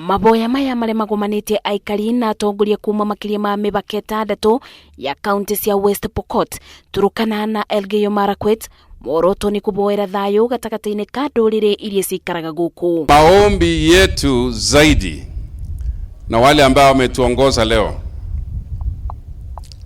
Maboya maya marĩa magomanĩtie aikari na atongoria kuma makĩria ma mĩbaka ĩtandatũ ya kaunti cia West Pokot, Turkana na Elgeyo Marakwet, muoroto nĩ kũboera thayũ gatagatĩ-inĩ ka ndũrĩrĩ iria cikaraga gũkũ. Maombi yetu zaidi na wale ambao wametuongoza leo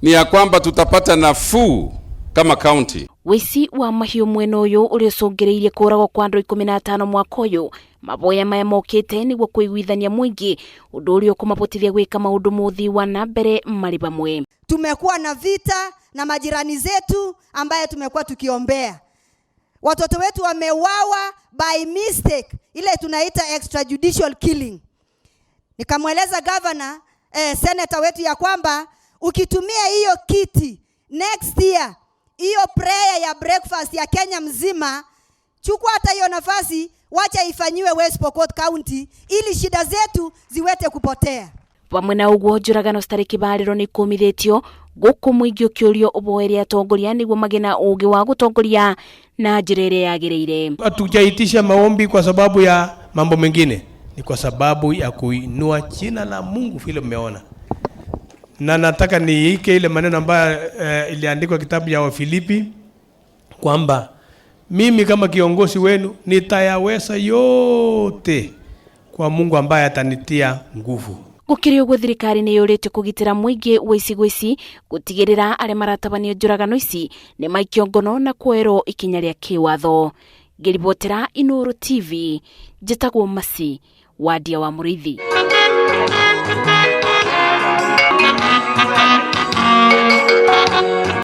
ni ya kwamba tutapata nafuu kama kaunti. Wĩici wa mahiũ mwena ũyũ ũrĩa ũcũngĩrĩirie kũragwo kwa andũ 15 mwaka ũyũ. Maboya maya mokĩte nĩguo kũiguithania mũingĩ, ũndũ ũrĩa ũkũmabotithia gwĩka maũndũ mũthii wa na mbere marĩ hamwe. Tumekuwa na vita na majirani zetu ambaye tumekuwa tukiombea. Watoto wetu wameuawa by mistake, ile tunaita extrajudicial killing. Nikamweleza governor, senator wetu ya kwamba ukitumia hiyo kiti next year, hiyo prayer ya breakfast ya Kenya mzima, chukua hata hiyo nafasi, wacha ifanyiwe West Pokot County ili shida zetu ziweze kupotea. Pamwe na ũguo, njũragano citarĩ kĩbarĩro nĩ ikũmithĩtio gũkũ mũingĩ ũkĩũrio ũboere atongoria nĩguo magĩe na ũgĩ wa gũtongoria na njĩra ĩrĩa yagĩrĩire. Hatujaitisha maombi kwa sababu ya mambo mengine, ni kwa sababu ya kuinua jina la Mungu vile mmeona. Na nataka niike ile maneno ambayo iliandikwa kitabu ya Wafilipi kwamba mimi kama kiongozi wenu nitayaweza yote kwa Mungu ambaye atanitia nguvu. Gũkĩrĩ ũguo, thirikari nĩ yũrĩtio kũgitĩra mũingĩ wa icigo ici, gũtigĩrĩra arĩa maratabania njũragano ici nĩ maikio ngono na kuoerwo ikinya rĩa kĩwatho. Ngĩribotera Inoro TV, njĩtagwo Masi Wadia wa Mũrĩithi.